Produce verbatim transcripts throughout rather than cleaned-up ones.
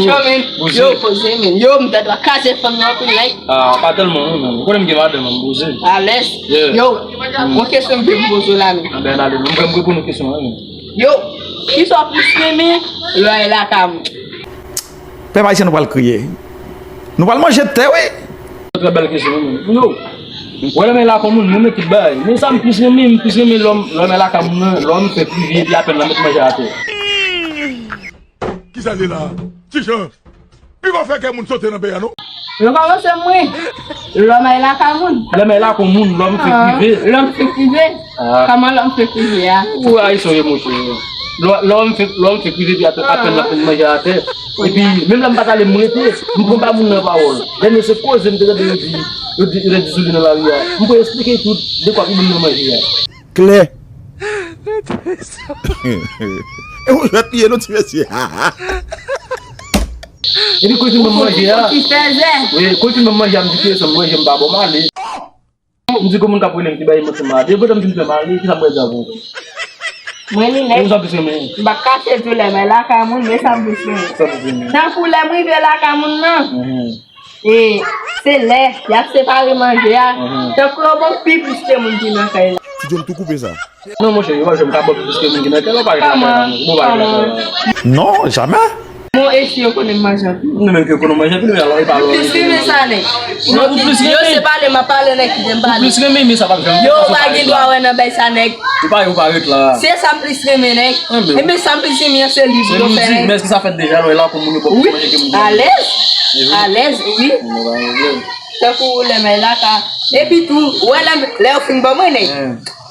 Yo, men, yo, poze, men. Yo, m tèt la kraze fanm nan anpil, nèg. Ah, pa tèlman, non, men. Ou konnen m gen madanm, m poze. Alèz. Yeah. Yo, gon kesyon m vle m poze w la, men. Ah, ben, ale, non, m pral reponn ou kesyon an, men. Yo, kisa w plis renmen lè w lakay moun? Pèp ayisyen, nou pral kriye. Nou pral manje tè, wi. Trè bèl kesyon, wi, men. Yo, wè lè m lakay moun, mwen met tout bagay. Men sa m plis renmen, m plis renmen lè m, lè m lakay moun nan, lè m fè prive, epi apèn nan met manje atè. Kisa l ye la? Kijan? Pi pa fè kè moun sote nan peyi a, non. Yo kòmanse mwen. Lòm ay lakay moun. Lòm ay lakay moun, lòm fè prive. Lòm fè prive. Ah. Kòman lòm fè prive a? Ou ayisyen, wi, monchè. Lò-, lòm fè, lòm fè prive, pi atè, apèn l ap manje atè. Epi, menm lè m pa t ale, m rete, m pran ba moun nan pawòl. Dènye se koze m te tande yo di, yo di, yo di sou li nan lari a. M pral esplike tout de kwa pou moun nan manje a. Klè. E yon jwèt li ye non, ti mesye. Epi kou l fin ban m manje a. Wi, kou l fin ban m manje a, m di, "Kiyès m manje, m pa bon, m ale." M di, "Gon moun k ap rele m ki bay manti m ale." Depi lè m fin fè m ale, kisa m pral di avè w? Mwen li nèg. Ou sa plis renmen? M pa kache tou lè m lakay moun, men sa m plis renmen. Sa plis renmen. Tankou lè m rive lakay moun nan. E, se lè y ap separe manje a, tankou yo bon pi plis ke moun ki nan kay la. Ti John tou koupe sa. Non, monchè, yo pa janm ka bon pi plis ke moun ki nan kay la, ou pa ret lakay la, non. Ou pa ret lakay la. Non, jamè. Bon, e si yo konnen m manje anpil? Nou menm ke konnen w manje anpil, men alò, e pa lò. Ou plis renmen sa, nèg. Non, ou plis renmen. Yo se pale, m ap pale, nèg, kite m pale. Ou plis renmen, men sa p ap janm. Yo pa gen dwa wè nan bay sa, nèg. Ou pa, ou pa ret la. Se sa m plis renmen, nèg. Enben sa m plis renmen an se li pou yo fè, nèg. Men èske sa fèt deja, lè w lakay moun yo ba w manje ke moun ki alèz. Alèz, wi. Tankou lè m lakay. Epi tou, ou wè lè, lè yo fin ban mwen, nèg.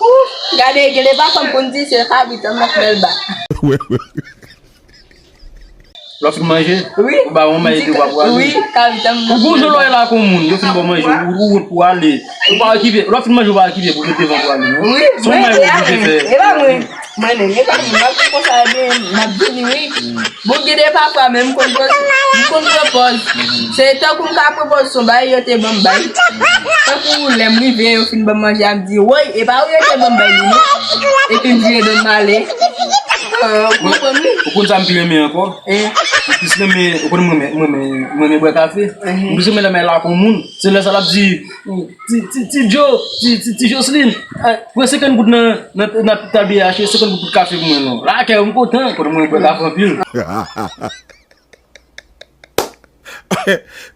Ou, gade, gen de pafwa m konn di se kabrit an m nan k bèl ba. Lè w fin manje, wi, ou ba yon may de bwa pou ale. Wi, kabrit an m nan. Ou gon jan lè w lakay moun, yo fin ba w manje, ou, ou wont pou ale. Ou pa okipe, lè w fin manje, ou pa okipe pou ret devan pou ale, non. Wi, se yon may ou oblije fè. E pa mwen. Mwen menm, e pa mwen, m ap di konsa, ebyen, m ap vini, wi. Bon, gen de pafwa menm, m konn pran, m konn pran pòz. Se tankou m ka pran pòz se yon bagay yo te ban m bay. Tankou lè m rive, yo fin ban m manje a, m di, "Woy, e pa ou yo te ban m bay li, non?" Epi m vire do m ale. Ah, ou konprann, wi. Ou konn sa m pi renmen ankò? M plis renmen, ou konn mwen, mwen, mwen, mwen renmen bwè kafe. M plis renmen lè m lakay yon moun. Se lè sa l ap di, Ti, ti, ti Joe, ti, ti, ti Jocelyn, eh, pran senkant goud nan, nan, nan tab BHA, senkant goud pou kafe pou mwen non. Lakay ou m kontan, kote mwen bwè kafe anpil.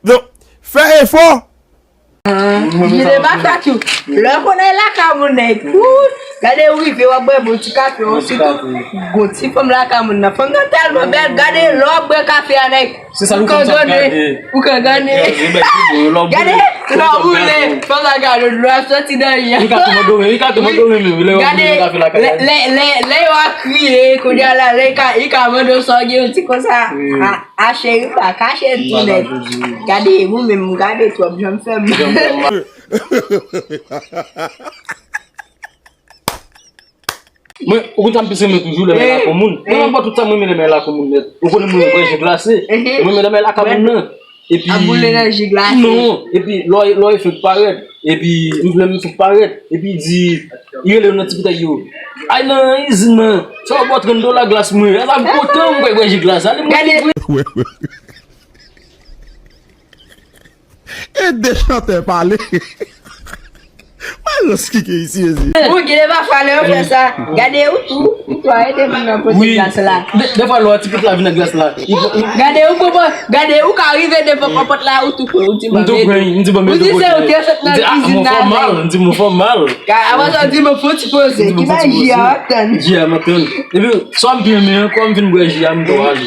Donk, fè efò. Jide pa sa tou. Lè w konnen lakay moun nèg. Gade ou rive w ap bwè bon ti kafe, yon sitou gon ti fanm lakay moun nan. Fanm nan tèlman bèl, gade lè w ap bwè kafe a nèg. Se sa nou konn sa gade. Ou ka gade. Gade, lè w boule, fanm nan gade w, dlo ap soti nan je a. Li ka tou mandore, li ka tou mandore menm, lè yo boule nan kafe lakay. Gade, lè, lè, lè yo ap kriye, kounye a la, lè li ka, li ka mande w sa w gen, yon ti konsa. A, a cheri, pa kache l tou nèg. Gade, ou menm, ou gade twòp, janm fè m. Mwen, ou konn sa m plis renmen toujou, lè m lakay yon moun. Mwen, nan tout sa, mwen renmen lè m lakay yon moun nèt. Ou konnen mwen renmen bwè ji glase. Mwen renmen lè m lakay moun nan. Epi, ap boule nan ji glase. Non, epi, lè w, lè w fenk parèt. Epi, m vle m fenk parèt. Epi, di, li rele yo nan ti pitay yo. Ay nan izin nan. Sa w ba w trant dola glas mwen. Ala m kontan, mwen bwè ji glase. Ale mwen. Gade. E de chantè pale. Mwen rans ki gen isi, mezi. Ou gen de pafwa lè yo fè sa. Gade ou tou, ou tou arete vin nan kote glas la. De, defwa lè w ti pit la vin nan glas la. Gade ou konprann, gade ou ka rive devan pòt la, ou tou pran, ou di ban m ede. M di se ou te sot nan kizin la. M di mwen fè mal, m di mwen fè mal. Apre sa w di mwen fè ti poze. Ki bay ji a w ap tann. Ji a m ap tann. Epi, sa m pi renmen an, kòm m fin bwè ji a, m tou ale.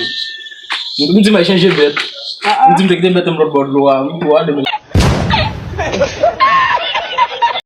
M di m al chanje bèt. M di m te kite bèt an lòt bò dlo a. M tou ale men.